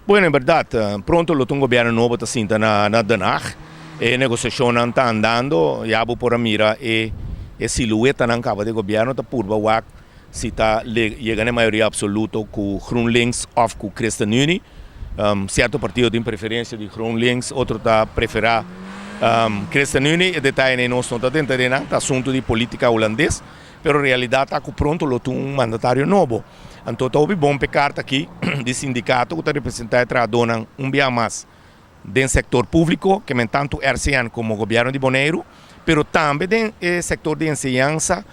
Bueno, en berdat, pronto lo ta un gobièrnu nobo ta sinta na Den Haag. E negosiashonnan ta andando, ya bo por a mira e e siluetanan kaba di gobièrnu ta purba wak si ta yega na e mayoria absoluto ku GroenLinks òf ku ChristenUnie. Sierto partido tin preferensia di GroenLinks, otro ta preferá ChristenUnie. E detayenan ei nos no ta drenta den nan, ta asuntu di polítika hulandes, pero realidat ta ku pronto lo tin un mandatario nobo. Anto ta hopi bon p'e karta aki di sindikato ku ta representá e trahadónan un bia mas den sektor públiko, ke men tantu RCN komo gobièrnu di Boneiru, pero tambe den e sektor di enseñansa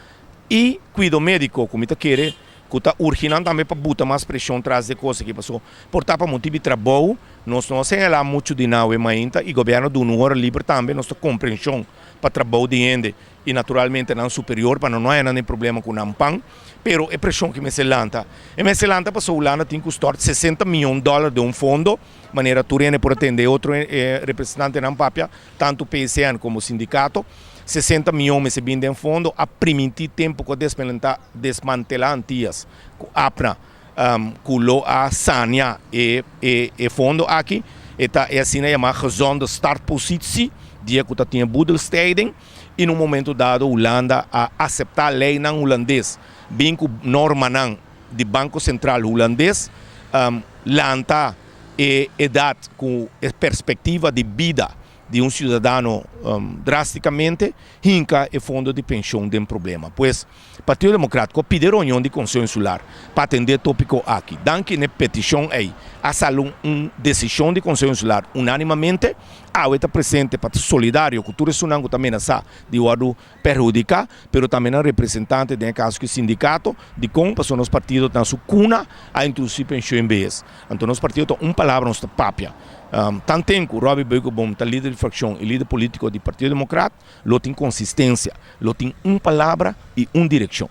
i kuido médiko ku mi ta kere ku ta urgi nan tambe pa buta mas preshon tras di e kos aki paso por ta pa motibu di trabou nos no a señalá muchu di nan awe mainta i gobièrnu a duna un ora liber tambe nos ta komprenshon pa trabou di hende i naturalmente nan superior pa nan no haya nan den problema ku nan pan. Pero e preshon ki mester lanta, e mester lanta pasobra Hulanda tin ku stort 60 miyon dòler den un fondo, manera tur hende por a tende e otro representantenan papia, tantu PSN komo sindikato. 60 miyon mester bin den fondo, a primintí tempu ku a desmantelá Antias ku APNA ku lo a sania e e fondo aki. E ta e asina yamá gezonde startpositie, dia ku ta tin e boedelstijding. I na un momento dado Hulanda a aseptá leinan hulandes, bin ku normanan di Banko Sentral Hulandes, lanta e edat ku e perspektiva di bida di un siudadano drástikamente, hinka e fondo di penshon den problema. Pues, Partido Democratico a pidi e reunion di Conseho Insular pa atende e topico aki. Danki n'e peticion ey a sali un decision di Conseho Insular unanimamente. Awe ta presente pa ta solidario cu tur esunnan cu ta menasa di wordo perhudica, pero tambe nan representante, den e caso aki sindicato, dicon pasobra nos partido ta na su cuna a introduci pensioen behes. Anto nos partido ta un palabra nos ta papia. Tanten cu Robby Beukenboom ta lider di fraccion y lider politico di Partido Democrat, lo tin consistencia, lo tin un palabra y un direccion.